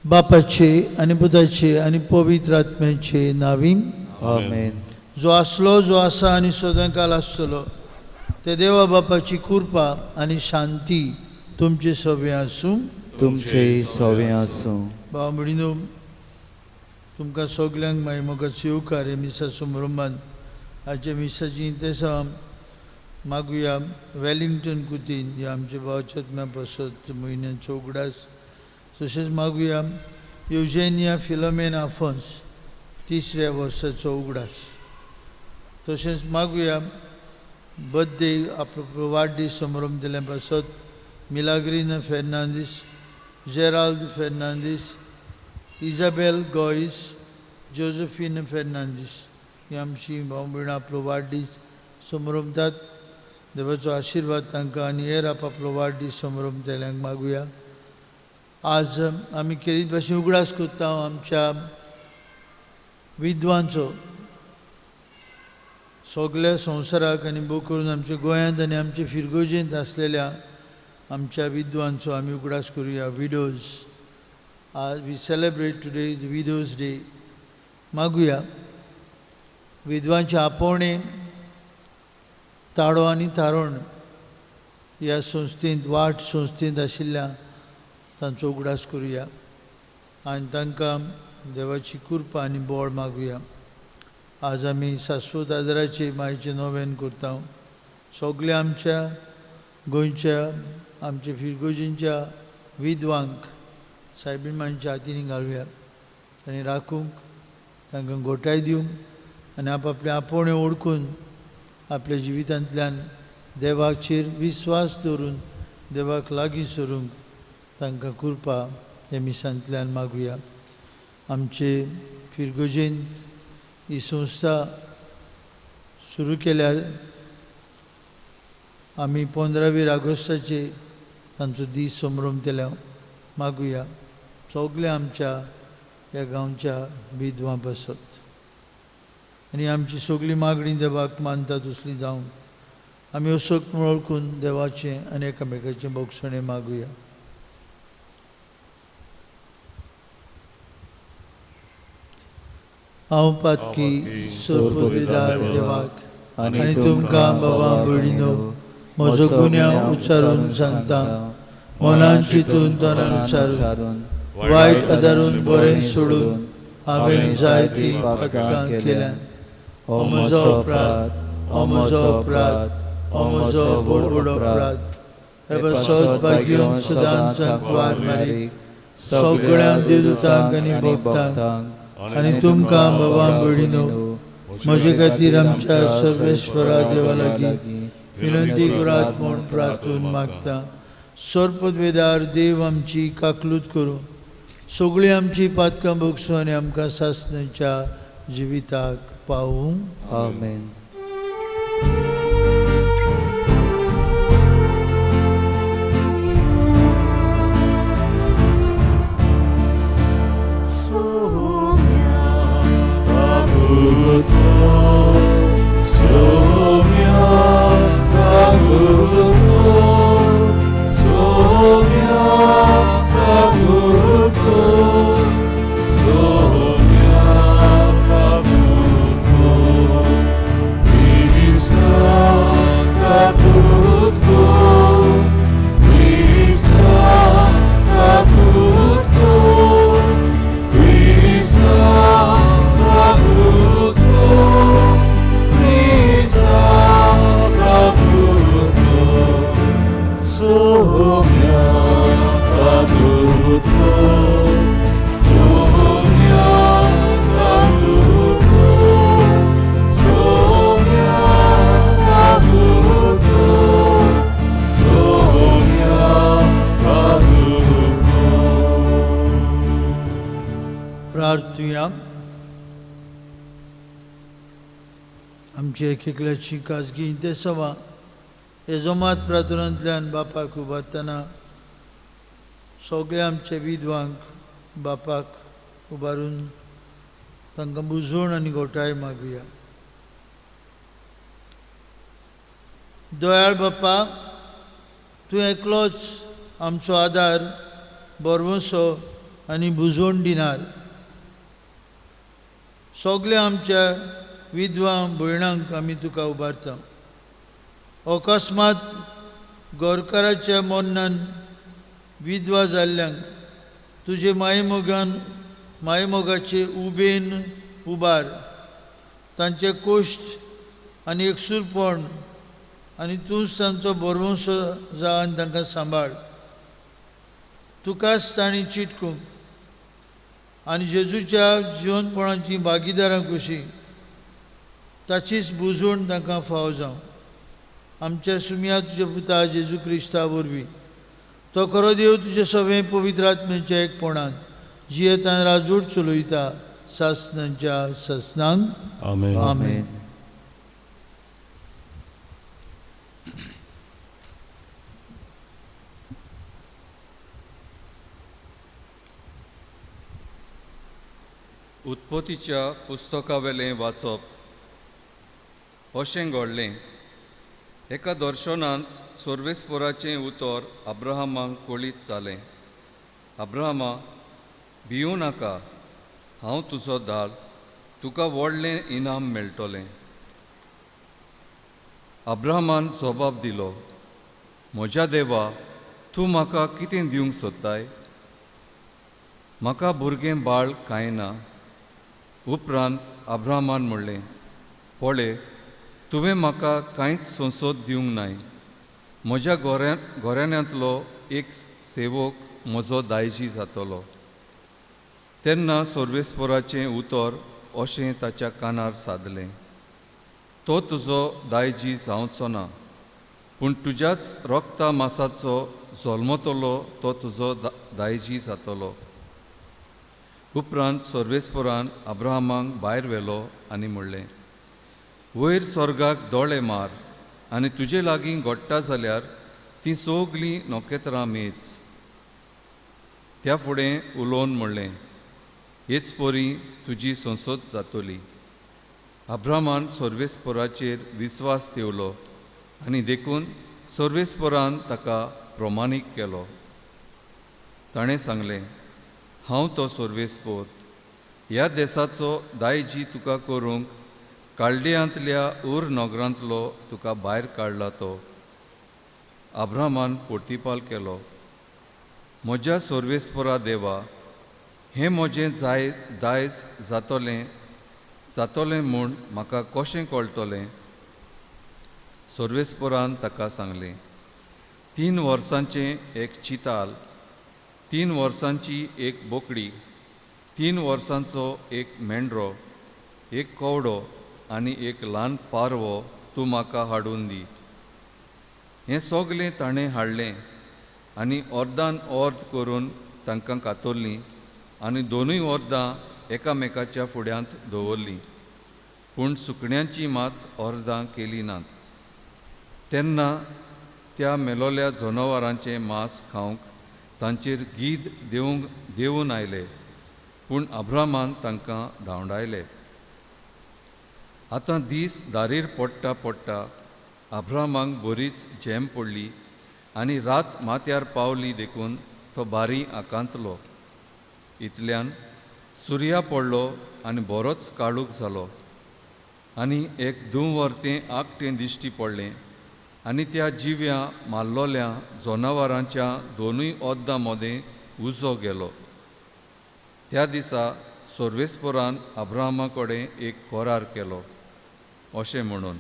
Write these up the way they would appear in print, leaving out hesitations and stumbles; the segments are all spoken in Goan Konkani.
बापाचे आनी पुताचे आनी पवित्र आत्म्याचे नावीन आमेन। जो आसलो, जो आसा आनी सदांकाल आसतलो ते देवा बापाची कृपा आनी शांती तुमचे सवे आसूं, तुमचे सवे आसूं। भाव भयणीनो, तुमकां सगल्यांक मागीर मोगाचो येवकार हे मिसा समारंभान। आजच्या मिसाची इंतेसांव मागुया वेलिंगटन कुतीन ह्या आमच्या भावाच्या आत्म्या पासत म्हयन्यांचो उगडास, तशेंच मागुया युजेनिया फिलोमेन आफोन्स तिसऱ्या वर्साचो उगडास, तशेंच मागुया बर्थडे आपलो वाडदीस समारंभ दिल्या पासत Milagrina Fernandes, Gerald Fernandes, Isabel Gois, Josephine Fernandes ही आमची भाव भयणां आपलो वाडदीस समारंभतात। देवाचो आशिर्वाद तांकां आनी हेर आपलो वाडदीस समारंभ तेल्यांक मागुया। आज आमी केरीत भाशेन उगडास करता आमच्या विद्वांचो, सगल्या संवसाराक आनी भोव करून आमच्या गोंयांत आनी आमच्या फिरगोजेंत आसलेल्या आमच्या विद्वांचो आमी उगडास करुया। विडोज, आज we celebrate today is widows day. मागुया विद्वांचे आपोवणें ताळो आनी तारण ह्या संस्थेंत, वाट संस्थेंत आशिल्ल्या तांचो उगडास करुया आनी तांकां देवाची कृपा आनी बळ मागुया। आज आमी शाश्वत आदाराचे मायचें नोवेन करता। सगल्या आमच्या गोंयच्या, आमच्या फिरगोजींच्या विद्वांक सायबीण मांयच्या हातींनी घालुया आनी राखूंक तांकां गोठाय दिवंक आनी आपआपलें आपोवणें ओळखून आपल्या जिवितांतल्यान देवाचेर विस्वास दवरून देवाक लागीं सरूंक तांकां कृपा हे मिसांतल्यान मागुया। आमचे फिरगोजेन ही संस्था सुरू केल्यार आमी 15 ऑगस्टाचे तांचो दीस संभ्रम केल्या मागुया सगल्या आमच्या ह्या गांवच्या विधवां पासत आनी आमची सगळी मागणी देवाक मानता तसली जावन आमी असोक वळखून देवाचें आनी एकामेकाचें भोगसणें मागुया। हांव पातकी सर्वविदार देवाक आनी तुमकां बाबा भयणीनो म्हजो गुन्यांव उच्चारून सांगता, मनान चिंतून तनान उच्चारून वायट आदारून बरें सोडून हांवें जायतीं पातकां केल्यात। हो म्हजो अपराध, हो म्हजो अपराध, हो म्हजो व्हड अपराध। हे पासत भाग्योन सदांच सांकवार मारीक सगळ्या देवदूतांक आनी भक्तांक आनी तुमकां बाबा भयणीनो म्हजे खातीर आमच्या सर्वेश्वरा देवा लागीं विनंती करात म्हूण प्रार्थून मागता। सर्पद्वेदार देव आमची काकलूत करूं, सगळीं आमची पातकां भोगसूं आनी आमकां सासणाच्या जिविताक पावूं। आमेन। Krista, आमची एक एकल्याची खाजगी इंतेसांवां हे जमात प्रार्थनांतल्यान बापाक उबारतना सगळ्या आमच्या विधवांक बापाक उबारून तांकां बुजवण आनी गोठाय मागुया. दयाळ बापा, तूं एकलोच आमचो आदार, भरवंसो आनी बुजवण दिनार. सगळ्या आमच्या विधवा भयणांक आमी तुका उबारता. अकस्मात गोरकाराच्या मरणान विधवा जाल्ल्यांक तुजे मायमोगान मायमोगाचे उबेन उबार. तांचे कोश्ट आनी एकसूरपण आनी तूंच तांचो भरवंसो जा आनी तांकां सांबाळ. तुकाच तांणी चिटकूंक आनी जेजूच्या जिवनपणाची भागीदारां कशी ताचीच बुजवण तांकां फावो जावं. आमच्या सुमया तुज्या पुता जेजू क्रिस्ता वरवीं तो खरो देव तुजे सगळें पवित्र आत्म्याच्या एकपणान जियेतान राजूट चलयता सासनांच्या सासनांक. आमेन. आमेन. उत्पत्तीच्या पुस्तकावेलें वाचप. अशें घडलें, एका दर्शनांत सर्वेस्पोराचें उतर अब्राहमाक कळीत जालें. अब्राहमा, भिवूं नाका, हांव तुजो दाल, तुका व्हडलें इनाम मेळटलें. अब्राहमान जबाब दिलो, म्हज्या देवा, तूं म्हाका कितें दिवंक सोदताय? म्हाका भुरगें बाळ कांय ना. उपरांत अब्राहमान म्हणलें, पळय, तुवें म्हाका कांयच संसद दिवंक नाय. म्हज्या घराण्यांतलो एक सेवक म्हजो दायजी जातलो. तेन्ना सर्वेस्पोराचें उतर अशें ताच्या कानार सादलें, तो तुजो दायजी जावचो ना, पूण तुज्याच रक्ता मासाचो जल्मतलो तो तुजो दायजी जातलो. उपरांत सर्वेस्पोरान अब्राहमाक भायर व्हेलो आनी म्हणलें, वयर स्वर्गाक दोळे मार आनी तुजे लागीं घडटा जाल्यार तीं सगलीं नखेत्रां मेज. त्या फुडें उलोवन म्हणलें, हेच परी तुजी संसद जातली. अब्राहमान सर्वेस्पोराचेर विस्वास ठेवलो आनी देखून सर्वेस्पोरान ताका प्रमाणीक केलो. ताणें सांगलें, हांव तो सर्वेस्पोर, ह्या देसाचो दायजी तुका करूंक काल्डियांतल्या उर नगरांतलो तुका भायर काडला तो. अब्राहमान प्रतिपाल केलो, म्हज्या सर्वेस्पोरा देवा, हें म्हजें दायज जातलें जातलें म्हूण म्हाका कशें कळटलें? सर्वेस्पोरान ताका सांगलें, 3 वर्सांचें एक चिताल, 3 वर्सांची एक बोकडी, 3 वर्सांचो एक मेंढरो, एक कवडो आनी एक ल्हान पारवो तूं म्हाका हाडून दी. हें सगलें ताणें हाडलें आनी अर्दान अर्द करून तांकां कातरलीं आनी दोनूय अर्दां एकामेकाच्या फुड्यांत दवरलीं, पूण सुकण्यांची मात अर्दां केली नात. तेन्ना त्या मेलोल्या जनावरांचें मांस खावंक तांचेर गीद देंवून आयले, पूण अब्राहमान तांकां धांवडायले. आतां दीस दारीर पडटा पडटा अब्राहमाक बरीच झेम पडली आनी रात माथ्यार पावली, देखून तो बारी आकांतलो. इतल्यान सुर्या पडलो आनी बरोच काळूक जालो आनी एक धुंवर्तें आकटें दिश्टी पडलें आनी त्या जिव्या मारलोल्या जनावरांच्या दोनूय अर्दां मदें उजो गेलो. त्या दिसा सर्वेस्पोरान अब्राहमा कडेन एक करार केलो अशें म्हणून,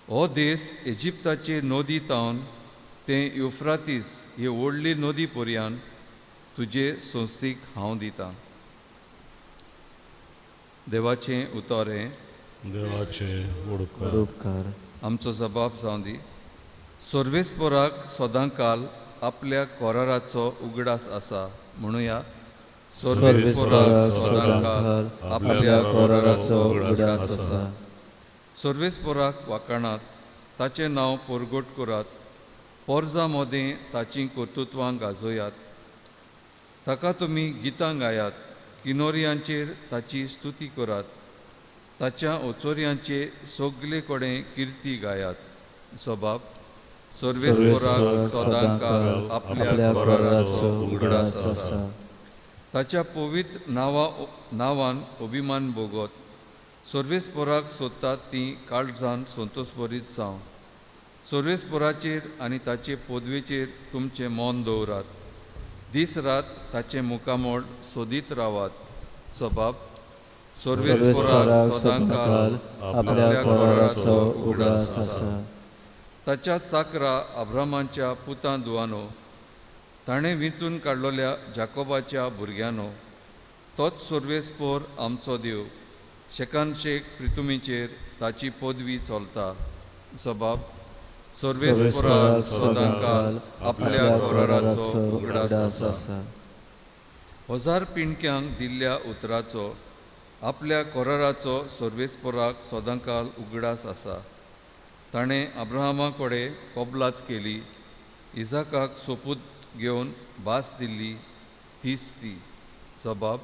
हो देस इजिप्ताचे नदी तावन तें युफ्रातीस ही व्हडली नदी पर्यान तुजे संस्थीक हांव दितां. देवाचें उतर हें. देवाचें उपकार. आमचो जबाब जावं दी. सर्वेस्पोराक सदांकाल आपल्या कराराचो उगडास आसा म्हणुया. सर्वेस्पोराक सदांकाल आपल्या कराराचो उगडास आसा. सर्वेस्पोराक वाखाणात, ताचें नांव परगट करात, पोरजा मदें ताचीं कर्तृत्वां गाजोयात. ताका तुमी गितां गायात, किनोरयांचेर ताची स्तुती करात, ताच्या ओचोरयांचे सगले कडेन किर्ती गायात. सबाब सर्वेस्पोराक सदांकाळ आपल्या कराराचो उगडास आसा. ताच्या पवित्र नांवान अभिमान भोगत सर्वेस्पोराक सोदतात ती काळजान संतोषभरीत जावं. सर्वेस्पोराचेर आनी ताचे पदवेचेर तुमचें मन दवरात, दीस रात ताचें मुखामळ सोदीत रावात. सबाब सर्वेस्पोराक सदांकाळ आपल्या कराराचो उगडास आसा. ताच्या चाकरा अब्रामाच्या पुतां दुवानो, ताणें विंचून काडलोल्या जाकोबाच्या भुरग्यांनो, तोच सर्वेस्पोर आमचो देव, शेकानशेक प्रितुमीचेर ताची पदवी चलता. सबाब सर्वेस्पोराक सदांकाळ आपल्या कराराचो उगडास आसा. हजार पिणक्यांक दिल्ल्या उतराचो आपल्या कराराचो सर्वेस्पोराक सदांकाळ उगडास आसा. ताणें अब्राहमा कडेन कबलात केली, इजाकाक सोपूत घेवन भास दिल्ली तीच ती. सबाब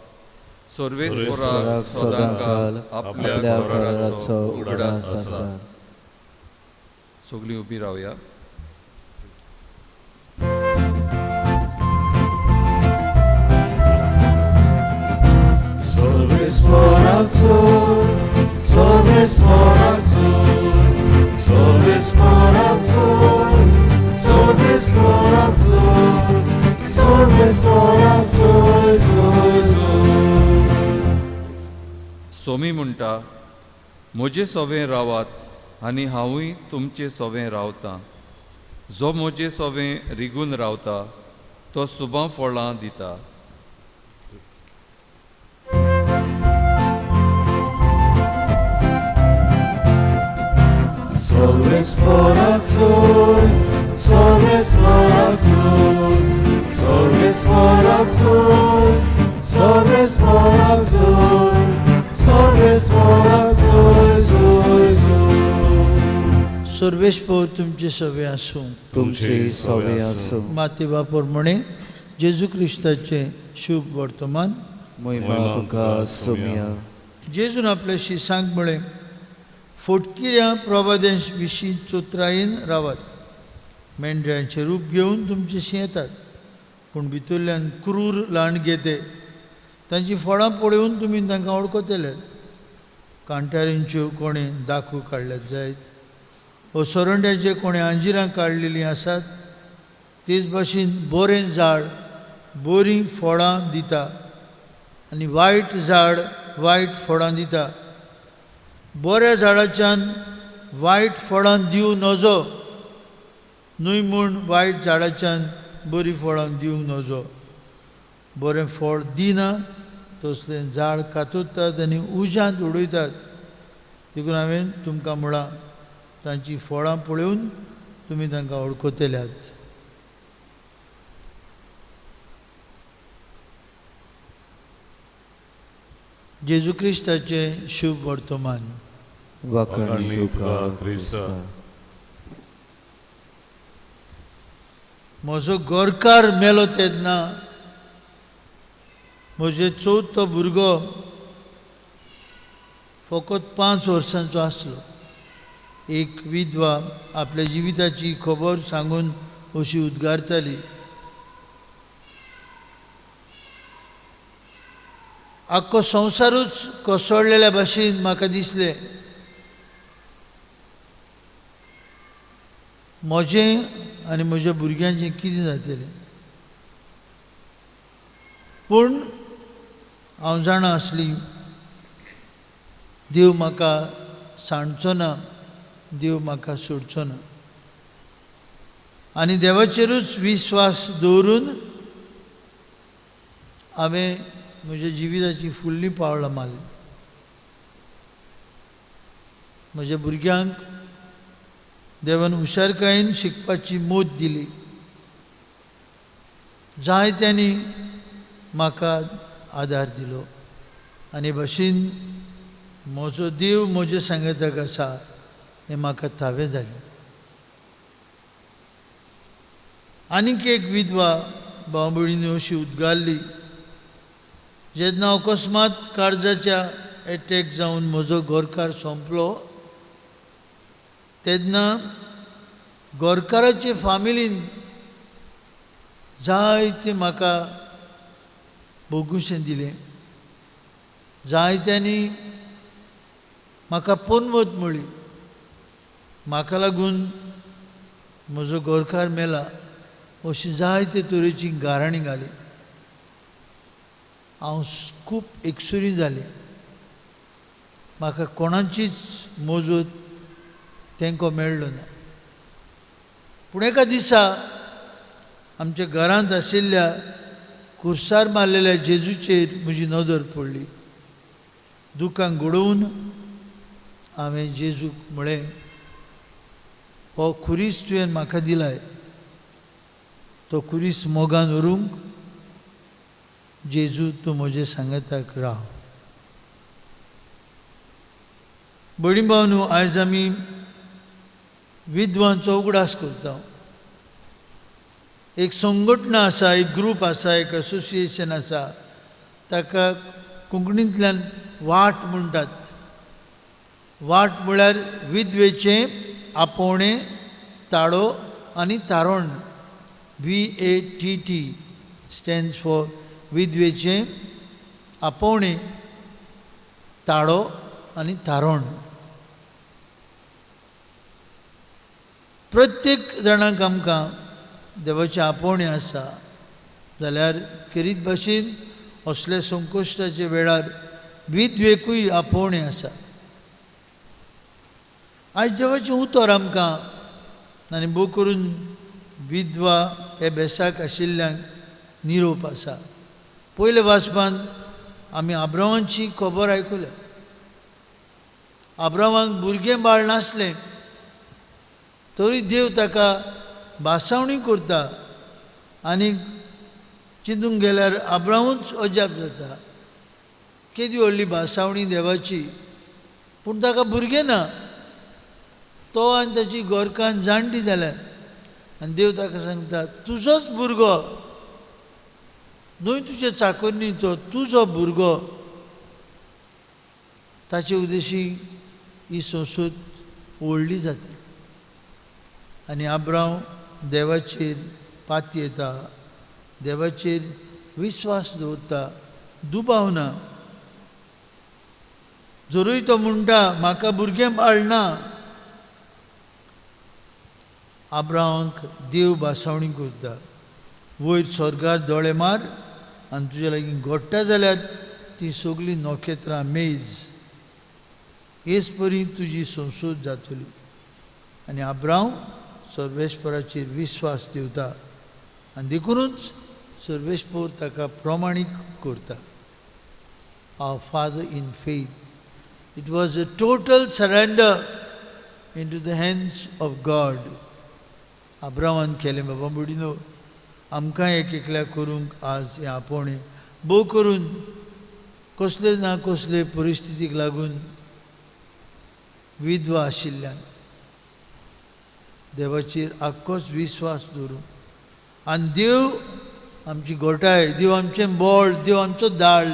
सर्वेस्पोराक सदांकाळ आपल्या कराराचो उगडास आसा. सगळीं उबी रावया. सर्वेस्पोराक सोद, सर्वेस्पोराक सोद, सर्वेस्पोराक सोद, सर्वेस्पोराक सोद, सर्वेस्पोराक सोद, सोद, सोद. सोमी म्हणटा, म्हजे सोवें रावात आनी हांवूय तुमचे सोवें रावतां. जो म्हजे सोवें रिगून रावता तो सुबां फळां दिता. सर्वेस्पोराक सोद, सर्वेस्पोराक सोद, सर्वेस्पोराक सोद, सर्वेस्पोराक सोद, सर्वेस्पोराक सोद, सोद, सोद. सर्वेस्पोर तुमचे सवे आसूं. तुमचे सवे आसूं. माते बापर म्हणे जेजू क्रिस्ताचें शुभ वर्तमान. महिमा तुका सोमिया. जेजून आपल्या शिसांक म्हळें, फोटकिऱ्या प्रवाद्यां विशीं चोत्रायेन रावात. मेंढऱ्यांचें रूप घेवन तुमचेशी येतात, पूण भितरल्यान क्रूर लांडगे ते. तांचीं फळां पळोवन तुमी तांकां वळखतले. कांटारींच्यो कोणें दाखू काडल्यात जायत, वो सोरंड्याचे कोणें आंजिरां काडलेलीं आसात. तेच भाशेन बरें झाड बरीं फळां दिता आनी वायट झाड वायट फळां दिता. बऱ्या झाडाच्यान वायट फळां दिवं नजो, न्हय म्हूण वायट झाडाच्यान बरीं फळां दिवंक नजो. बरें फळ दिना तसलें झाड कातरतात आनी उज्यांत उडयतात. देखून हांवें तुमकां म्हळां, तांचीं फळां पळोवन तुमी तांकां वळखतल्यात. जेजू क्रिस्ताचें शुभ वर्तमान. वाखाणणी तुका क्रिस्ता. म्हजो गोरकार मेलो तेन्ना म्हजे चवथो भुरगो फकत 5 वर्सांचो आसलो. एक विधवा आपल्या जिविताची खबर सांगून अशी उद्गारताली, आख्खो संवसारूच कोसळलेल्या भाशेन म्हाका दिसलें. म्हजें आनी म्हज्या भुरग्यांचें कितें जातलें? पूण हांव जाणा आसली देव म्हाका सांडचो ना, देव म्हाका सोडचो ना. आनी देवाचेरूच विस्वास दवरून हांवें म्हज्या जिविताची फुडलीं पावलां मारलीं. म्हज्या भुरग्यांक देवान हुशारकायेन शिकपाची मोत दिली. जायत्यांनी म्हाका आदार दिलो आनी भशेन म्हजो देव म्हजे सांगताक आसा हें म्हाका थावें जालें. आनीक एक विधवा भाव भयणींनी अशी उद्गारली, जेन्ना अकस्मात काळजाच्या एटॅक जावन म्हजो घरकार सोंपलो तेन्ना घरकाराचे फामिलीन जायतें म्हाका भोगुशें दिलें, जायत्यांनी म्हाका पनवत म्हळी, म्हाका लागून म्हजो घरकार मेला अशी जायते तरेची गाराणी घाली. हांव खूब एकसुरी जालें, म्हाका कोणाचीच मजत तेंको मेळ्ळो ना. पूण एका दिसा आमच्या घरांत आशिल्ल्या कुर्सार मारलेल्या जेजूचेर म्हजी नदर पडली. दुकान घडोवन हांवें जेजूक म्हळें, हो खुरीस तुवें म्हाका दिलाय, तो खुरीस मोगान व्हरूंक जेजू तूं म्हजे सांगाताक राव. भयणी भावनो, आयज आमी विद्वांचो उगडास करता. एक संघटना आसा, एक ग्रूप आसा, एक एसोसिएशन आसा, ताका कोंकणींतल्यान वाट म्हणटात. वाट म्हळ्यार विधवेचें आपोवणें, ताळो आनी तारण. VATT stands for विधवेचें आपोवणें, ताळो आनी तारण. प्रत्येक जाणांक आमकां देवाचें आपोवणें आसा जाल्यार खेरीत भाशेन असले संकश्टाच्या वेळार विधवेकूय आपोवणें आसा. आयज देवाचें उतर आमकां आनी भोव करून विधवा हे बेसाक आशिल्ल्यांक निरोप आसा. पयले वाचपान आमी आब्रामाची खबर आयकुल्या. आब्रामाक भुरगें बाळ नासलें तरी देव ताका भासावणी करता आनी चिंतूंक गेल्यार आब्रामूच अजाप जाता, केदी व्हडली भासावणी देवाची, पूण ताका भुरगें ना. तो आनी ताची घरकान्न जाणटी जाल्यात आनी देव ताका सांगता, तुजोच भुरगो न्हय, तुजे चाकोरनी तो तुजो भुरगो, ताचे उद्देशी ही संसद व्हडली जाता. आनी आब्रांव देवाचेर पातयेता, देवाचेर विस्वास दवरता, दुबाव ना. जरूय तो म्हणटा म्हाका भुरगें बाळ ना, आब्रांवाक देव भासावणी करता, वयर स्वर्गार दोळे मार आनी तुजे लागीं घडटा जाल्यार ती सगळीं नखेत्रां मेज, हेच परी तुजी संसद जातली. आनी आब्रांव सर्वेस्पराचेर विस्वास दिवता आनी देखुनूच सर्वेस्पर ताका प्रमाणीक करता. Our father in faith. It was a total surrender into the hands of God. आब्रामान केलें. बाबा भयणीनो, आमकां एक एकल्या करूंक आज हें आपोवणें, भोव करून कसले ना कसले परिस्थितीक लागून विधवा आशिल्ल्यान देवाचेर आख्खोच विस्वास दवरूं आनी देव आमची गोठाय, देव आमचें बळ, देव आमचो दाळ,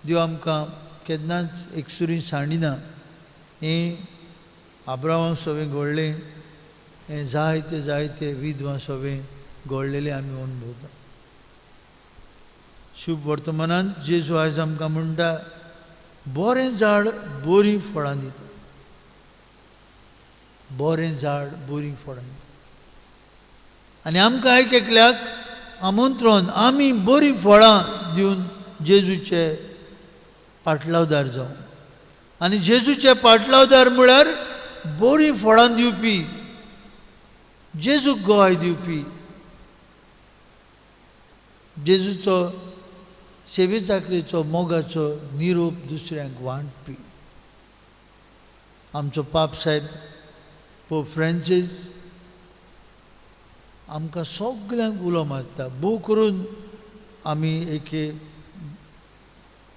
देव आमकां केन्नाच एकसुरी सांडिना. हें आब्रामाक सगळें घडलें, हें जायते जायते विधवा सगळें घडलेलें आमी अणभवता. शुभ वर्तमानांत जेजू आयज आमकां म्हणटा, बरें झाड बरीं फळां दिता, बरें झाड बरीं फळां दिता. आनी आमकां एक एकल्याक आमंत्रण, आमी बरीं फळां दिवन जेजूचे पाटलावदार जावं. आनी जेजूचे पाटलावदार म्हळ्यार बरीं फळां दिवपी, जेजूक गवाय दिवपी, जेजूचो सेवे चाकरेचो मोगाचो निरोप दुसऱ्यांक वांटपी. आमचो पाप साहेब पोप फ्रांसीस आमकां सगल्यांक उलो मारता, भोव करून आमी एके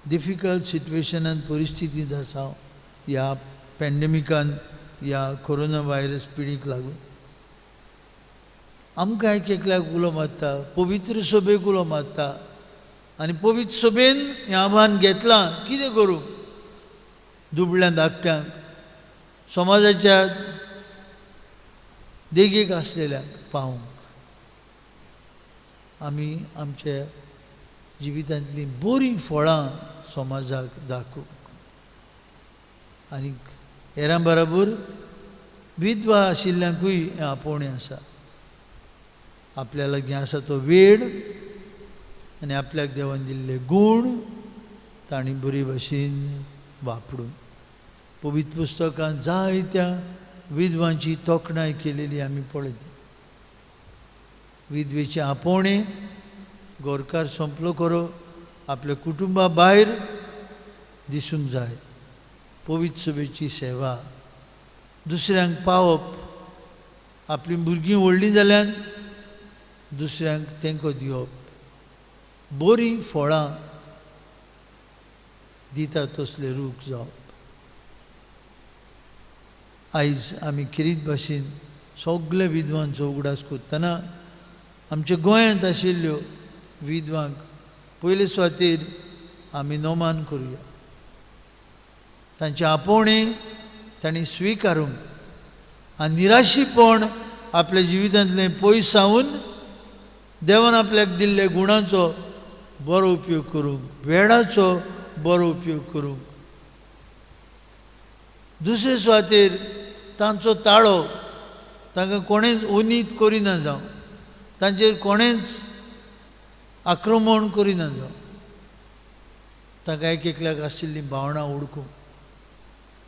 डिफिकल्ट सिट्युएशनान परिस्थितींत आसा ह्या पॅन्डेमिकान, ह्या कोरोना व्हायरस पिडीक लागून. आमकां एक एकल्याक उलो मारता, पवित्र सभेक उलो मारता आनी पवित्र सभेन हें आव्हान घेतलां कितें करूं दुबळ्या धाकट्यांक, समाजाच्या देगेक आसलेल्यांक पावूंक. आमी आमच्या जिवितांतलीं बरीं फळां समाजाक दाखोवंक आनी हेरां बराबर विधवा आशिल्ल्यांकूय हें आपोवणें आसा. आपल्या लागीं आसा तो वेळ आनी आपल्याक देवान दिल्ले गूण तांणी बरे भशेन वापरून. पवित्र पुस्तकांत जायत्या विधवांची तोखणाय केलेली आमी पळयता. विधवेचें आपोवणें गोरकार सोंपलो खरो, आपल्या कुटुंबा भायर दिसूंक जाय. पवित्र सभेची सेवा दुसऱ्यांक पावप, आपलीं भुरगीं व्हडलीं जाल्यान दुसऱ्यांक तेंको दिवप, बरीं फळां दिता तसले रूख जावप. आयज आमी खेरीत भाशेन सगळे विद्वांचो उगडास करतना आमच्या गोंयांत आशिल्ल्यो विद्वांक पयले सुवातेर आमी नोमान करुया. तांचें आपोवणें तांणी स्विकारूंक आनी निराशीपण आपल्या जिवितांतलें पयस सावन देवान आपल्याक दिल्ल्या गुणांचो बरो उपयोग करूंक, वेळाचो बरो उपयोग करूंक. दुसरे सुवातेर तांचो ताळो तांकां कोणेंच उनीत करिना जावं, तांचेर कोणेंच आक्रमण करिना जावं, तांकां एक एकल्याक आशिल्लीं भावनां उडकूंक.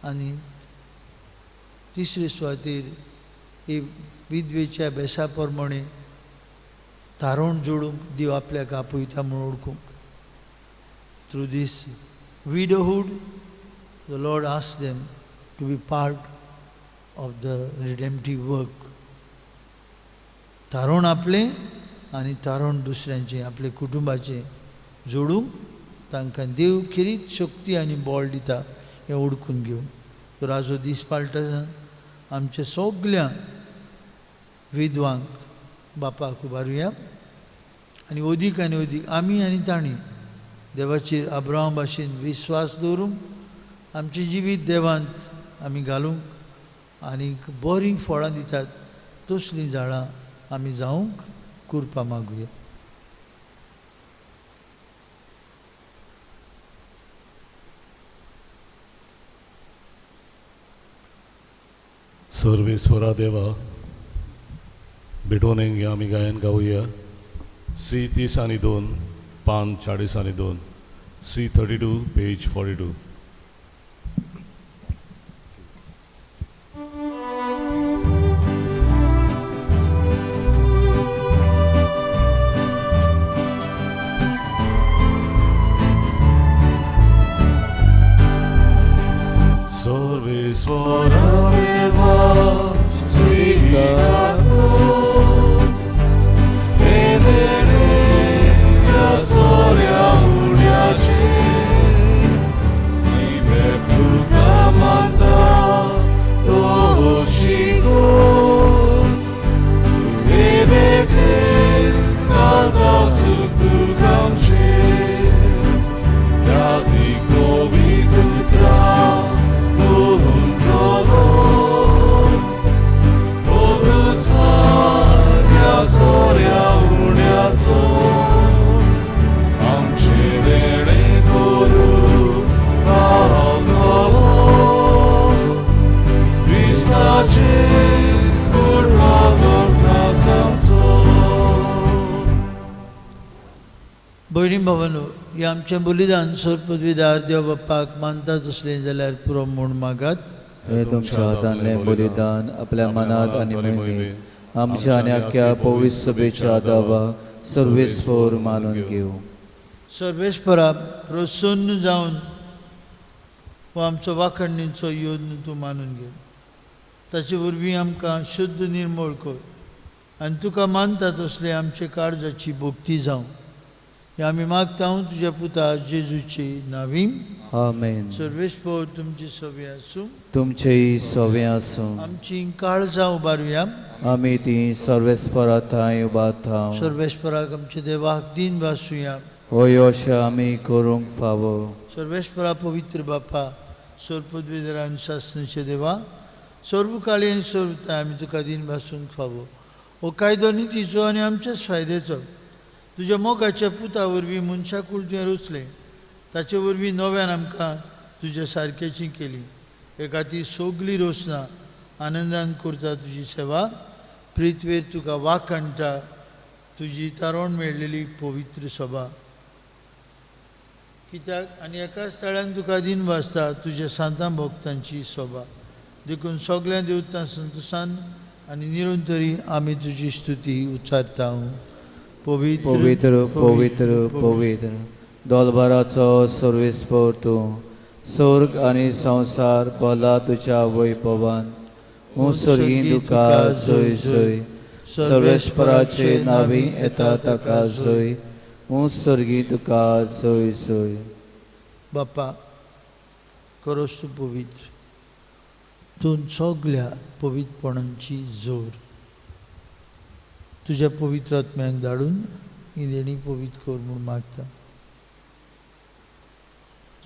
आनी तिसरे सुवातेर ही विधवेच्या बेसा प्रमाणे तारोण जोडूंक देव आपल्याक आपयता म्हूण उडकूंक. Through this widowhood the Lord ask them to be part of the redemptive work. तारोण आपलें आनी तारोण दुसऱ्यांचें, आपल्या कुटुंबाचें जोडूंक तांकां देव खेरीत शक्ती आनी बळ दिता हें उडकून घेवन. तर आजो दीस पाळटा आमच्या सगल्या विद्वांक बापाक उबारुया आनी अदीक आनी अदीक आमी आनी तांणी देवाचेर अब्राहम भाशेन विस्वास दवरूंक, आमचें जिवीत देवांत आमी घालूंक आनी बरीं फळां दितात तसलीं झाडां आमी जावंक कुरपा मागुया. सर्वेस्वरा देवा भेटोवन आमी गायन गावया. सी 30 आनी 2 पान 40 आनी 2, सी 32 पेज 42. सर्वेस्वरा देवा स्वीकारो हे देणे ह्या सोऱ्या उड्याचे, तुका मानता तो शिकोन, हे भेटेन घालता सूख तुका आमचेर, ह्या दीक पवित्र उतरां भयणी भावांनो, हें आमचें बलिदान सर्वपदवीदार देव बाप्पाक मानता तसलें जाल्यार पुरो म्हूण मागात. हे तुमच्या हातांतलें बलिदान आपल्या मनात आनी मोहिमेंत आमच्या आनी आख्या पवित्र सभेच्या दावाक सर्वेस्पर मानून घेवं. सर्वेस्परा प्रसन्न जावन हो आमचो वाखणीचो यत्न तूं मानून घे. ताचे वरवीं आमकां शुद्ध निर्मळ कर आनी तुका मानता तसलें आमचे काळजाची भक्ती जावं. हे आमी मागता तुज्या पुता जेजूची नावी. आमेन. सर्वेस्पर तुमची सवे आसूं. तुमचेय सवे आसूं. आमची काळजां उबारुया. आमी ती सर्वेस्परा थांय उबारता. सर्वेस्पराक आमच्या देवाक दीन भासुया. होय अशें आमी करूंक फावो. सर्वेस्परा पवित्र बापा, सर्वपदवीधरा आनी सासणाचे देवा, सर्वकाळी आनी सर्वताय आमी तुका दीन भासूंक फावो. हो कायदो नितीचो आनी आमच्याच फायद्याचो. तुज्या मोगाच्या पुता वरवीं मनशाकूळ तुवें रचलें, ताचे वरवीं नव्यान आमकां तुज्या सारकेची केली. हे खातीर सगली रचना आनंदान करता तुजी सेवा. पृथ्वेर तुका वाखाणटा तुजी तारोण मेळ्ळेली पवित्र सभा. कित्याक आनी एकाच थळ्यान तुका दीन वाचता तुज्या सांतां भक्तांची सभा. देखून सगळ्या देवतां संतोशान आनी निरंतरी आमी तुजी स्तुती उच्चारता. पवित्र पवित्र पवित्र पवित्र दोलबाराचो सर्वेस्पर तूं, स्वर्ग आनी संवसार भरला तुज्या वैभवान. सर्गीं तुका जय जय. सर्वेस्पराचे नावी येता ताका जय. सर्गीं तुका जय जय. बापा करोस तूं पवित्र, तूं सगल्या पवित्रपणांची जोर. तुज्या पवित्र आत्म्याक धाडून ही देणी पवित्र कर म्हूण मागता.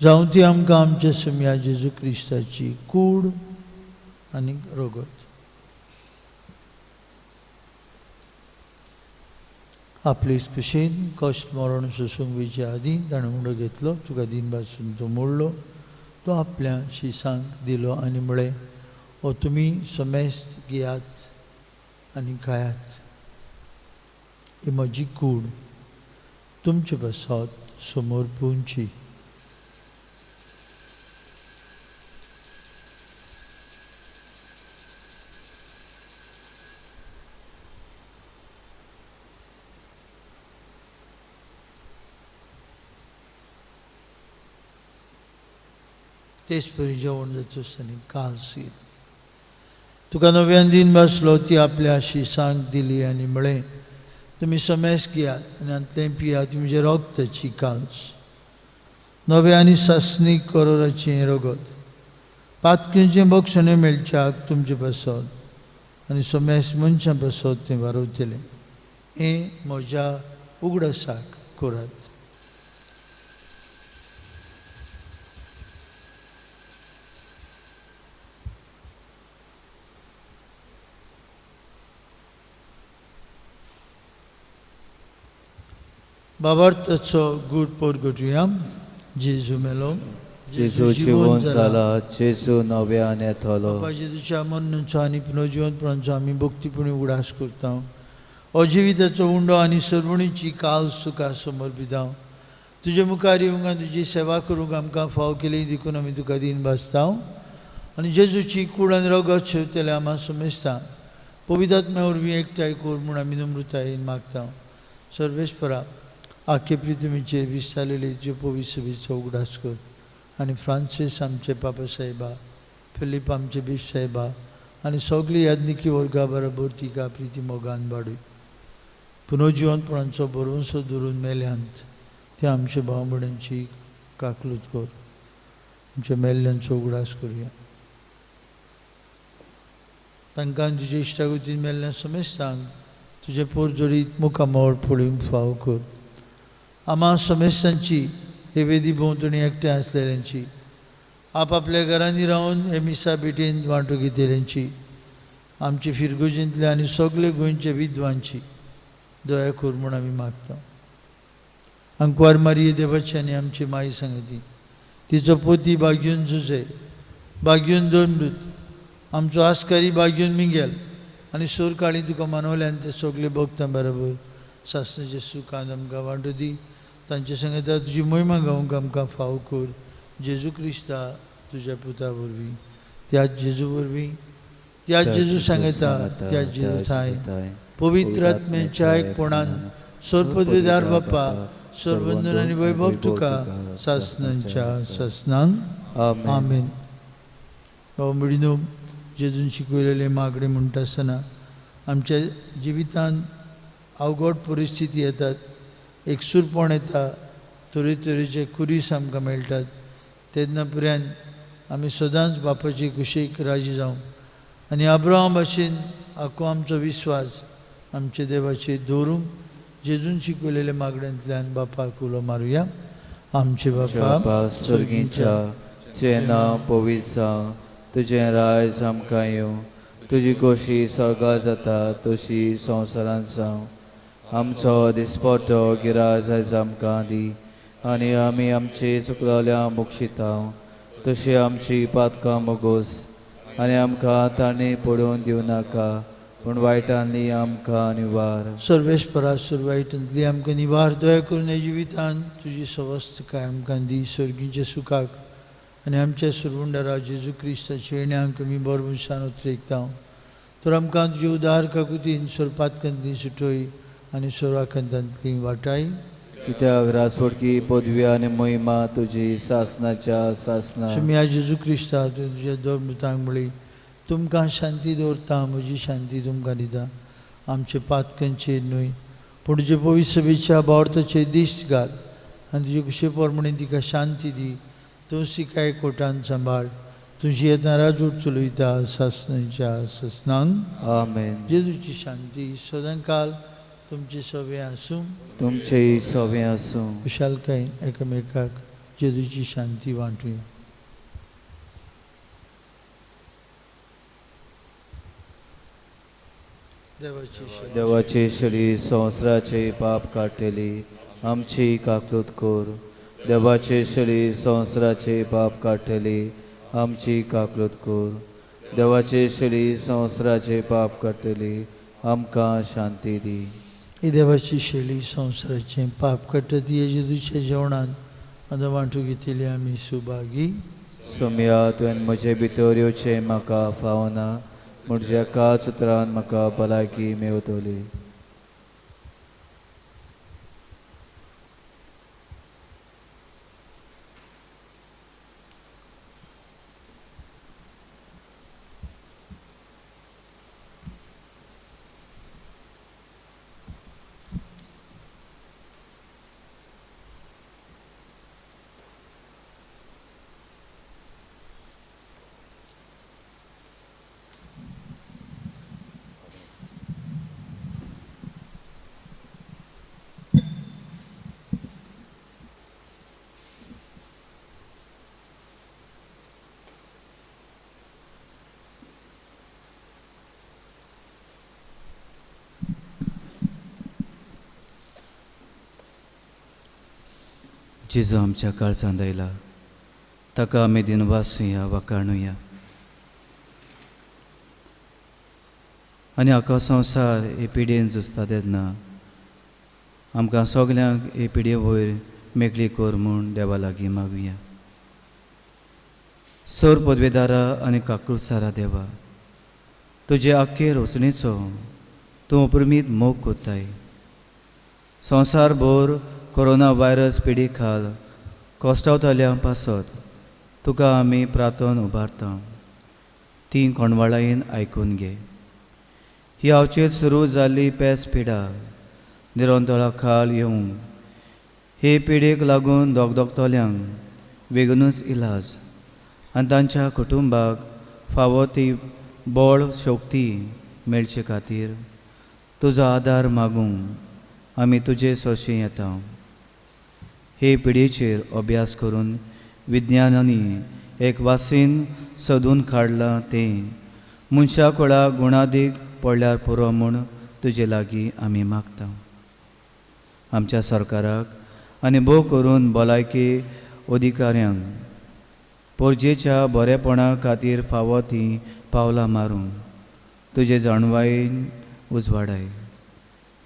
जावं ती आमकां आमच्या सम्या जेजू क्रिस्ताची कूड आनी रगत. आपले कुशीन कश्ट मरण सोसूंक वयचे आदीं ताणें उंडो घेतलो, तुका दीन भासून तो मोडलो, तो आपल्या शिसांक दिलो आनी म्हळें, हो तुमी समेस्त घेयात आनी खायात. ही म्हजी कूड तुमचे पासत समोर पुंची. तेच परी जेवण जातच आनी कास घेतली, तुका नव्यान दीन बसलो, ती आपल्या शिसांक दिली आनी म्हळें, तुमी समेस घेयात आनी हांतलें पियात, तुमचें रगताची काल्स, नव्या आनी सासणीक करोराचें रगत, पातकेचें बक्षणें मेळच्याक तुमचे पासत आनी समेस मनशां पासत तें वारवतलें. हें म्हज्या उगडासाक करात. बाबार्थाचो गूट परगटुया. जेजू मेलो, जेजू जिवन जाला, जेजू नव्यान येतलो. बापा जेजूच्या मरणाचो आनी पुनर्जिवनपणाचो आमी भक्तीपणी उगडास करता. हो जिविताचो उंडो आनी सर्वणीची काल्स तुका समर्पिता. तुजे मुखार येवंक आनी तुजी सेवा करूंक आमकां फाव केली देखून आमी तुका दीन भासता. आनी जेजूची कूड आनी रगत शेवतले आमा समेस्ता पवित्र आत्म्या वरवीं एकठांय कर म्हूण आमी नम्रतायेन मागता. सर्वेस्परा आखे पृथ्वीचेर विस्तारलेले तुजे पवित्र सभेचो उगडास कर आनी फ्रांसीस आमचे पापा साहेबा, फिलीप आमचे बीश साहेबा आनी सगली याज्ञिकी वर्गा बरोबर तिका प्रिती मोगान वाडय. पुनर्जिवनपणाचो भरवंसो धरून मेल्यांत ते आमचे भाव भयणांची काकलूत कर. आमच्या मेल्ल्यांचो उगडास करुया. तांकां तुजे इश्टागतीन मेल्ल्या समेस्तांक तुजे पोरजोडीत मुखामळ पळोवंक फाव कर. आमा समेस्तांची हे वेदी भोंवतणी एकठांय आसलेल्यांची, आपआपल्या घरांनी रावन हे मिसा भेटेन वांटो घेतलेल्यांची, आमचे फिरगुजींतल्या आनी सगळे गोंयचे विद्वानची दया कर म्हूण आमी मागता. आंकवार मारिये देवाची आनी आमची माई सांगती, तिचो पोती बाग्यून जुजे, बाग्यून दोनदूत, आमचो आस्कारी बाग्यून मिंगेल आनी सोरकाळी तुका मानवल्यान ते सगळे भक्तां बरोबर सासणाचे सुखान आमकां वांटो दी. तांचे संगता तुजी मोहिमा गावंक आमकां फाव कर. जेजू क्रिस्ता तुज्या पुता वरवीं, त्याच जेजू वरवीं, त्याच जेजू सांगता, त्याच जेजू थांय पवित्र आत्म्याच्या एकपणान सर्वपदवीदार बापा, सर्वंदन आनी वैभव तुका सासणांच्या सासणांक. आमेन. बाबा भयणीनो, जेजून शिकयलेले मागणें म्हणटा आसतना आमच्या जिवितांत अवघड परिस्थिती येतात, एकसूरपण येता, तरेतरेचे कुरीस आमकां मेळटात. तेन्ना पर्यंत आमी सदांच बापाची कुशीक राजी जावं आनी अब्राहम भाशेन आख्खो आमचो विस्वास आमच्या देवाचेर दवरूंक जेजून शिकयलेल्या मागण्यांतल्यान बापाक उलो मारुया. आमचे बापा स्वर्गींच्या, तुजें नांव पवित्र जावं, तुजें रायज आमकां येवं, तुजी खोशी स्वर्गार जाता तशी संवसारांत जावं. आमचो दिसपट्टो गिराज आयज आमकां दी आनी आमी आमचे चुकलोल्या मोक्षिता तशी आमची पातकां मोगोस आनी आमकां ताणें पडोवन दिवं नाका पूण वायटांतली आमकां निवार. सर्वेस्परा वायटांतली आमकां निवार. दया करून ह्या जिवितान तुजी सवस्तकाय आमकां दी, सर्गीच्या सुखाक आनी आमच्या सुरवुंडरा जेजू क्रिस्ताच्या येण्याक आमी बरोबर उतरेकता. तर आमकां तुजे उदार काकुतीन सोरपातकांतली सुटय आनी सोराकांतांतली वाटाय. कित्याक राजवटकी पदवी आनी महिमा तुजी सासनाच्या सासना. सुम्या जेजू क्रिस्ता तुज्या दोन मृतांक म्हळी, तुमकां शांती दवरता, म्हजी शांती तुमकां दिता. आमचे पातकांचेर न्हय पूण तुजे पवित्र सभेच्या बावर्थाचेर दिश्ट घाल आनी तुजे कुशे प्रमाणे तिका शांती दी. तूं सिकाय कोटान सांबाळ, तुजी येतना राजवट चलयता सासनाच्या सासनांक. आमेन. जेजूची शांती सदांकाल तुमचे सवे आसूं, तुमचेय सवे आसूं. खुशालकायेन एकामेकाक जेजूची शांती वांटुया. देवाची शरी संवसाराचे पाप काडटली आमची काकलूत कर. देवाचे शरी संवसाराचे पाप काडटली आमची काकलूत कर. देवाचे शरी संवसाराचे पाप काडटली आमकां शांती दी. ही देवाची शैली संवसाराचें पाप काडटा ती जेजूच्या जेवणांत आतां वांटू घेतली आमी सुभागी. सोम्या, तुवें म्हजे भितर येवचें म्हाका फावना, म्हज्या एकाच उतरान म्हाका भलायकी मेवतली. जेजू आमच्या काळजांत आयला, ताका आमी दिनवासुया, वाखाणुया. आनी आख्खो संवसार हे पिडयेन झुजता तेन्ना आमकां सगल्यांक हे पिडये वयर मेकळी कर म्हूण देवा लागीं मागुया. सोर पदवेदारा आनी काकूळसारा देवा, तुजे आख्खे रचणेचो तूं अपरमीत मोग कोत्ताय. संवसारभर कोरोना व्हायरस पिडी खाल कोश्टावतल्या पासत तुका आमी प्रार्थन उबारता, ती कोणवाळायेन आयकून घे. ही आवचेर सुरू जाल्ली पेस पिडा निरंतळा खाल येवंक हे पिडेक लागून दोगदोगतल्यांक वेगूनच इलाज आनी तांच्या कुटुंबाक फावो ती बळ शक्ती मेळचे खातीर तुजो आदार मागूंक आमी तुजे सरशी येता. हे पिडयेचेर अभ्यास करून विज्ञानांनी एक वासीन सोदून काडलां तें मनशा कुळाक गुणादीक पडल्यार पुरो म्हूण तुजे लागीं आमी मागता. आमच्या सरकाराक आनी भोव करून भलायकी अधिकाऱ्यांक पोरजेच्या बरेपणा खातीर फावो तीं पावलां मारूंक तुजे जाणवायेन उजवाडाय.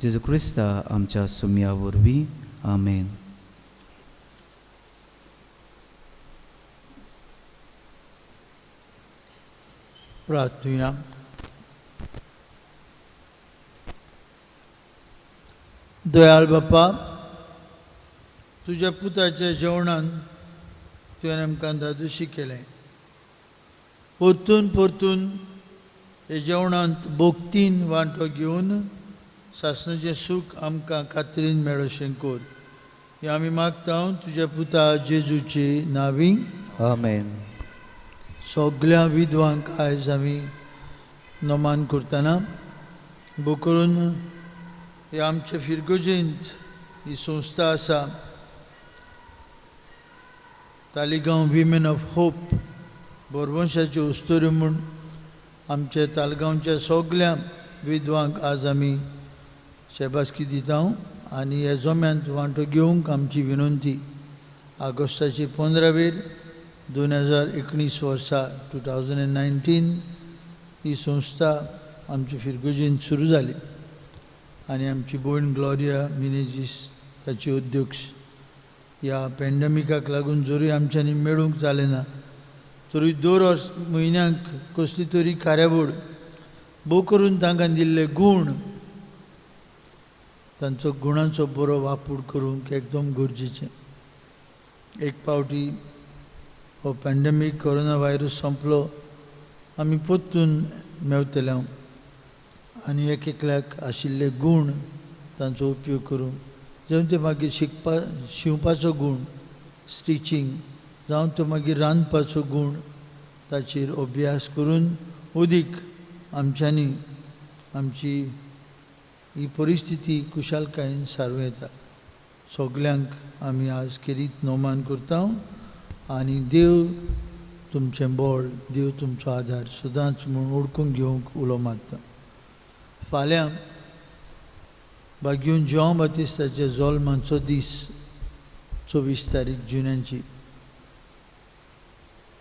जेजू क्रिस्ता आमच्या सुम्या वरवीं, आमेन. प्रार्थुया. दयाळ बापा, तुज्या पुताच्या जेवणान तुवें आमकां धादोशी केलें. परतून परतून हे जेवणांत भोक्तीन वांटो घेवन सासणाचें सूख आमकां खात्रीन मेळोशें कर. हें आमी मागता तुज्या पुता जेजूचे नांवी. आमेन. सगळ्या विधवांक आयज आमी नमान करतना भोव करून हे आमचे फिरगोजेंत ही संस्था आसा, तालिगांव विमेन ऑफ होप, बोरवंशाच्यो उस्तोऱ्यो म्हूण आमच्या तालगांवच्या सगळ्या विधवांक आज आमी शेबासकी दिता आनी ह्या जम्यांत वांटो घेवंक आमची विनंती. ऑगस्टाची 15 2019 वर्सा 2019 ही संस्था आमची फिरगोजेन सुरू जाली आनी आमची भयण ग्लोरिया मिनेजीस ताची अध्यक्ष. ह्या पॅन्डेमिकाक लागून जरूय आमच्यांनी मेळूंक जालें ना तरी दर वर्स म्हयन्याक कसली तरी कार्यावळ भोव करून तांकां दिल्ले गूण, तांचो गुणांचो बरो वापर करूंक एकदम गरजेचें. एक पावटी हो पॅन्डेमीक कोरोना व्हायरस सोंपलो आमी परतून मेवतले आनी एक एकल्याक आशिल्ले गूण तांचो उपयोग करूंक, जावं ते मागीर शिंवपाचो गूण, स्टिचींग, जावं तो मागीर रांदपाचो गूण, ताचेर अभ्यास करून अदीक आमच्यांनी आमची ही परिस्थिती कुशालकायेन सारूं येता. सगल्यांक आमी आज खेरीत नोमान करता आनी देव तुमचें बळ, देव तुमचो आदार सदांच म्हूण ओडकून घेवंक उलो मारता. फाल्यां बागीवन जुआंव बातिस्ताच्या जोल्माचो दीस 24 तारीख जुन्याची.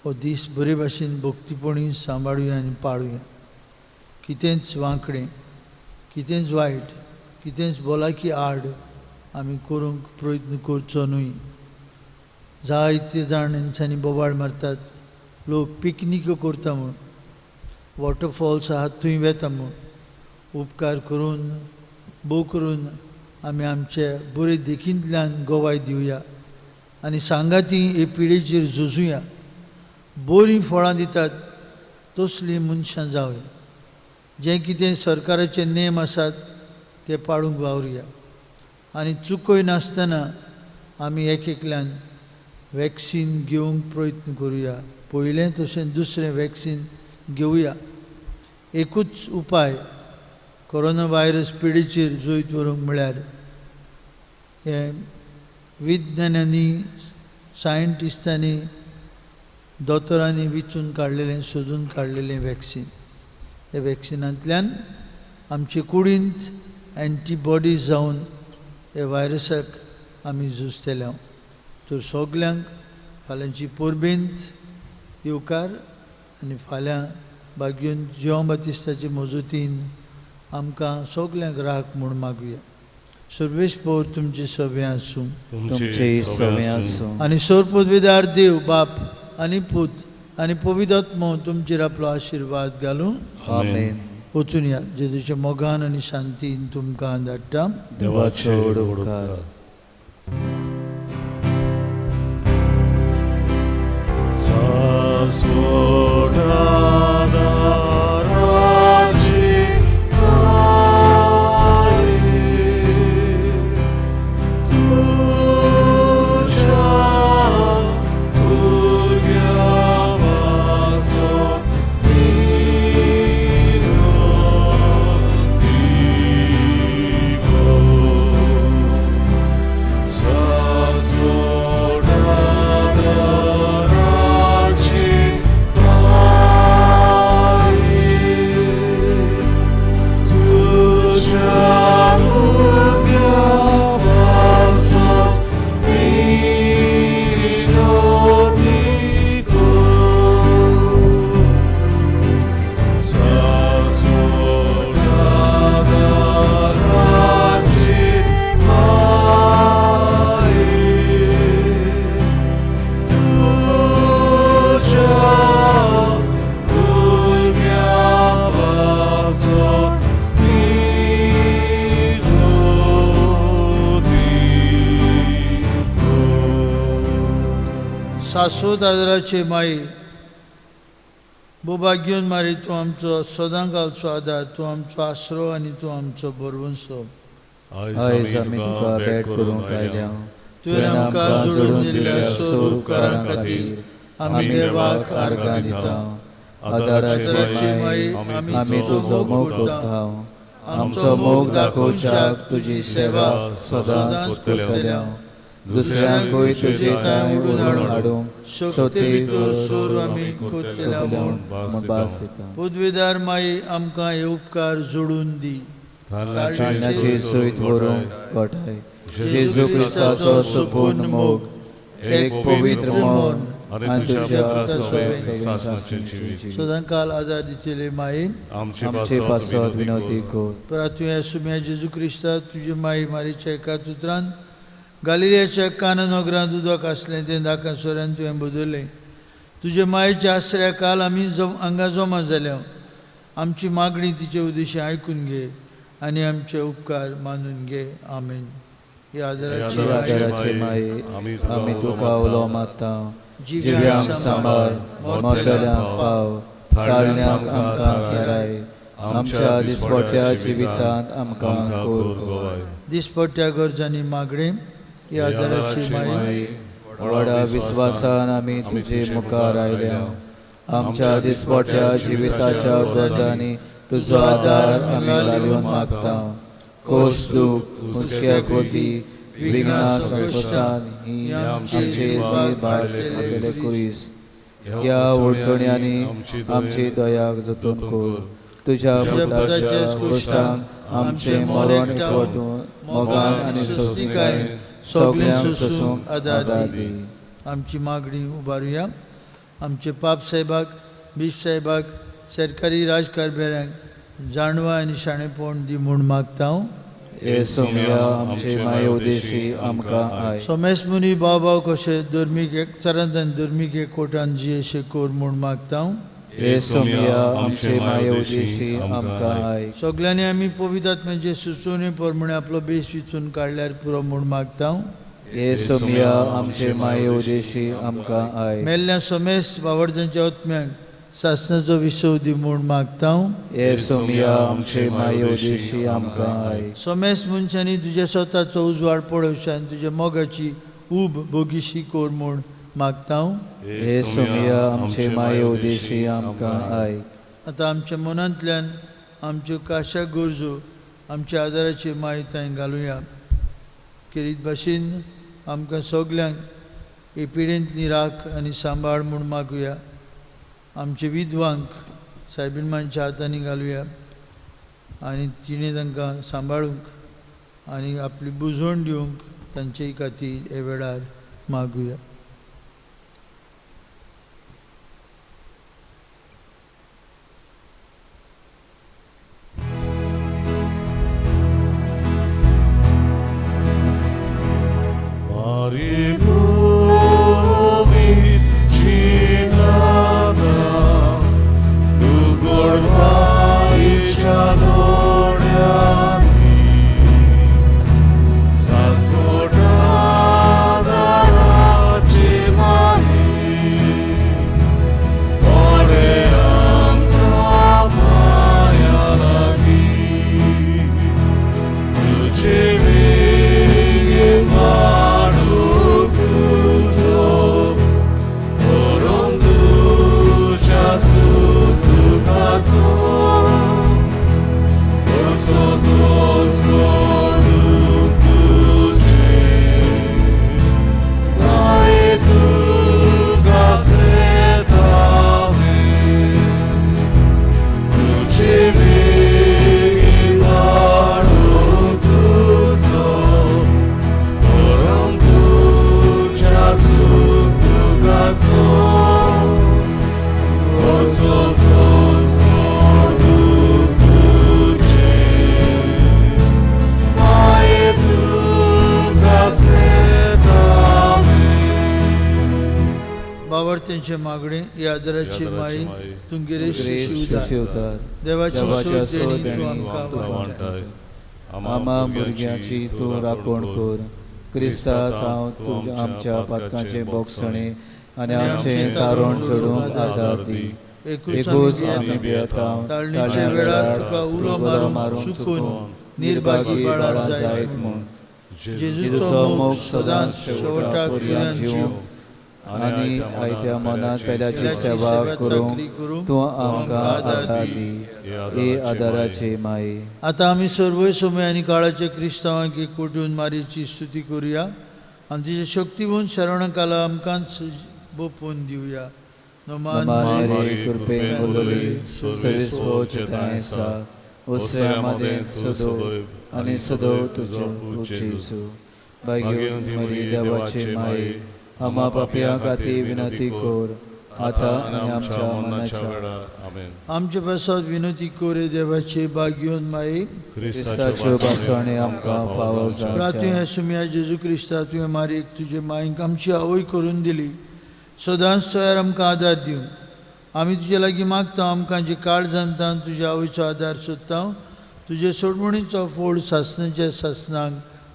हो दीस बरे भाशेन भक्तीपणी सांबाळुया आनी पाळुया. कितेंच वांकडें, कितेंच वायट, कितेंच भलायकी आड आमी करूंक प्रयत्न करचो न्हय. जायते जाण हेंच्यांनी बोवाळ मारतात, लोक पिकनिक्यो करता म्हूण, वॉटरफॉल्स आहात थंय वेता म्हूण. उपकार करून भोव करून आमी आमचे बरे देखींतल्यान गवाय दिवया आनी सांगाती हे पिडेचेर झुजुया. बरीं फळां दितात तसलीं मनशां जावया. जें कितें सरकाराचे नेम आसात ते पाळूंक वावरुया आनी चुकय नासतना आमी एक एकल्यान वॅक्सीन घेवंक प्रयत्न करुया. पयलें तशें दुसरें वॅक्सीन घेवया. एकूच उपाय कोरोना व्हायरस पिडेचेर जैत व्हरूंक म्हळ्यार हें विज्ञानांनी, सायंटिस्टांनी, दोतोरांनी विचून काडलेलें, सोदून काडलेलें वॅक्सीन. ह्या वॅक्सिनांतल्यान आमचे कुडींत एन्टीबॉडीज जावन ह्या व्हायरसाक आमी झुजतले. तर सगल्यांक फाल्यांची परबेंत येवकार आनी फाल्यां बागीवन जुआंव बातिस्ताचे मजतीन आमकां सगल्यांक राख म्हूण मागुया. सर्वेस्पर तुमचे सगळें आसूं, तुमचे सगळें आसूं. आनी सर्वपदवीदार देव बाप आनी पूत आनी पवित्र आत्मो तुमचेर आपलो आशिर्वाद घालूं. आमेन. वचून या जेजूच्या मोगान आनी शांतीन तुमकां धाडटा. देवाचे उपकार. सासो दादराचे माई बोभाग्योन मारी तूं आमचो सदां कालचो आदार, तूं आमचो आसरो आनी तूं आमचो भरवंसो। आयज आमी तुका भेट करूंक आयल्या। तुवें आमकां जोडून दिल्ल्या सोर उपकारां खातीर आमी देवाक आर्गां दिता। आदाराची माई आमी तुजो मोग करता। आमचो मोग दाखोवच्याक तुजी सेवा सदांच करतल्या। दुसऱ्यांकूय तुजे कांय उडून हाडूंक शक्ती भितर सोर आमी करतल्या म्हूण भास दिता। पदवीदार माई आमकां हे उपकार जोडून दी। ताळण्याची सयत व्हरूंक गोठाय जेजू क्रिस्ताचो सुपूर्ण मोग, एक पवित्र मन आनी तुज्या सदांकाल आदार दितले माई आमचे पासत विनवती कर। परा तुवें सुम्या जेजू क्रिस्ता तुजे माई मारीच्या एका उतरान गालिलियाच्या काना नगरांत उदक आसलें तें दाका सोऱ्यान तुवें बदललें। तुजे मायेच्या आसऱ्या काल आमी हांगा जमा जाल्या। आमची मागणी तिचे उद्देशी आयकून घे आनी आमचे उपकार मानून घे। आमेन। ह्या आदाराची माई आमी तुका उलो मारता। जिव्यांक सांबाळ, मोरतल्यांक पाव, ताळण्यांक आमकां खेराय, आमच्या दिसपट्ट्या जिवितांत आमकां कर। दिसपट्ट्या गरजांनी मागणें ह्या आदाराची माई व्हडा विस्वासान आमी तुजे मुखार आयल्या। आमच्या दिसपट्ट्या जिविताच्या गरजांनी तुजो आदार आमी लावन मागता। कोश दूख, हुस्क्या कोती, विघ्नां संकश्टां ही आमचेर भाडलेले कुरीस ह्या अडचण्यांनी आमची दया जतन कर। तुज्या पुताच्या कश्टांक आमचें मरण एकवटून मोगान आनी सोंसणीकायेन सगल्यांक सोंसूंक आदार दी। आमची मागणी उबारुया। आमचे पाप साहेबाक, बीश साहेबाक, सरकारी राजकारभाऱ्यांक जाणवा आनी शाणेपण दी म्हूण मागता हांव। हे सोम्या आमचे माये उद्देशी आमकां आय। सोमेस मुनी भाव भाव कशे धर्मीक एकचारांत आनी धर्मीक एकवटान जियेशे कर म्हूण मागता हांव। हे सोम्या आमचे माये उद्देशी आमकां आय। सगल्यांनी आमी पवित्र आत्म्याचे सुचोवणे प्रमाणे आपलो बेस विचून काडल्यार पुरो म्हूण मागता हांव। हे सोम्या आमचे माये उद्देशी आमकां आय। मेल्ल्या सोमेस बावडजांच्या आत्म्यांक सासणाचो विसव दी म्हूण मागता हांव। हे सोम्या आमचे माये उद्देशी आमकां आय। सोमेस मनशांनी तुज्या स्वताचो उजवाड पळोवचो आनी तुज्या मोगाची ऊब भोगीशी कर म्हूण मागता हांव। हे सोम्या आमचे माये उद्देशी आमकां आय। आतां आमच्या मनांतल्यान आमच्यो काशा गरजो आमच्या आदाराची माय थंय घालुया। केरीत भाशेन आमकां सगल्यांक हे पिडेंतली राख आनी सांबाळ म्हूण मागुया। आमचे विधवांक सायबीनमांच्या हातांनी घालुया आनी तिणें तांकां सांबाळूंक आनी आपली बुजवण दिवंक तांचे खातीर हे वेळार मागुया। मागणी ह्या आदाराची माई तूं गिरेस्त शिवतार देवाच्या देणी तूं आमकां वांटाय। आमा भुरग्यांची तूं राखण कर। क्रिस्ता हांव तुज्या आमच्या पातकांचें बोगसणें आनी आमचें तारण चडूंक आदार दी। एकूच आमी भियेता ताळणीच्या वेळार तुका उलो मारून चुकून निर्भागी बाळां जायत म्हूण. जेजूचो मोग सदांच शेवटाक पर्यंत जीव आनी आयत्या मनात पेल्याची सेवा करूंक तूं आमकां आदार दी, हे आदाराची माई. आतां आमी सर्वय समय आनी काळाच्या क्रिस्तांवांक एकवटून मारीची स्तुती करुया आनी तिचे शक्तीवंत शरणाकाला आमकांच बोपून दिवया. नमान मेरी कृपेन बोलली सर्वेस्पोचे आसा ओसऱ्या मदें सदोव आनी सदोव तुजो जेजू. भाग्यवंती मरी देवाची माई, आम्हा पापयां खातीर विनंती कर आतां आनी आमच्या मरणाच्या वेळार. आमेन. आमचे पासत विनंती कर देवाचे भाग्यवंत माई, क्रिस्ताच्यो भासणे आमकां फावो जावच्या. प्रार्थना सुम्या जेजू क्रिस्ता, तुवें मारीक तुजे माईक आमची आवय करून दिली, सदांच तयार आमकां आदार दिवन आमी तुजे लागीं मागता. आमकां जे काळ जाणता तुज्या आवयचो आदार सोदता, तुजे सोडमणीचो फोड सासणाच्या सासणाक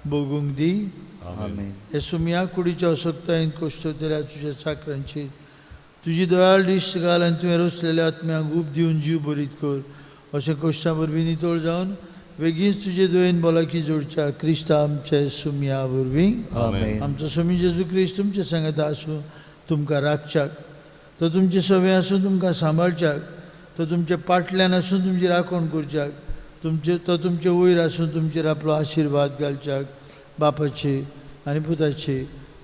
भोगूंक दी. आमेन. हे सुम्या कुडीच्या असक्तायेन कोश्टतल्या तुज्या चाकरांचेर तुजी दयाळ दिश्ट घाल आनी तुवें रचलेल्या आत्म्याक ऊब दिवन जीव बरीत कर. अशें कोश्टां वरवीं नितळ जावन बेगीनच तुजे दयेन भलायकी जोडच्या क्रिस्ता आमच्या सुम्या वरवीं. आमेन. आमचो स्वामी जेजू क्रिस्त तुमचे सांगता आसूं, तुमकां राखच्याक, तो तुमचे सवे आसून तुमकां सांबाळच्याक, तो तुमचे पाटल्यान आसून तुमची राखण करच्याक, तुमचे तो तुमचे वयर आसून तुमचेर आपलो आशिर्वाद घालच्याक. बापाचे आनी पुताचे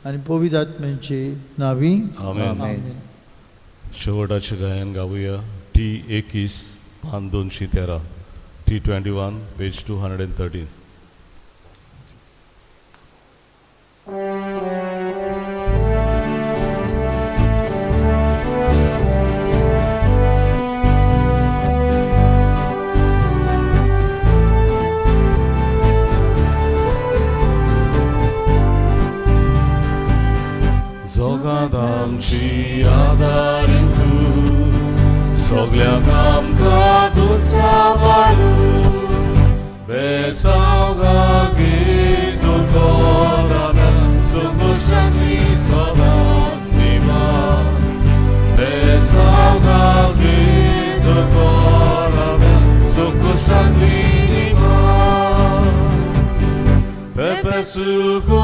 आनी पवित्र आत्म्याचे नावी. आमेन. आमेन. शेवटाचें गायन गावया टी 21 पान 213, टी 21 पेज 213. जगांत आमची आदारीन तूं, सगळ्यांक आमकां तूं सांबाळू, बेसावगागी तूं कोराब्या, सुखशांती सदांच निवार. बेसावगागी तूं कोराब्या, सुखशांती निवार. Pepe suku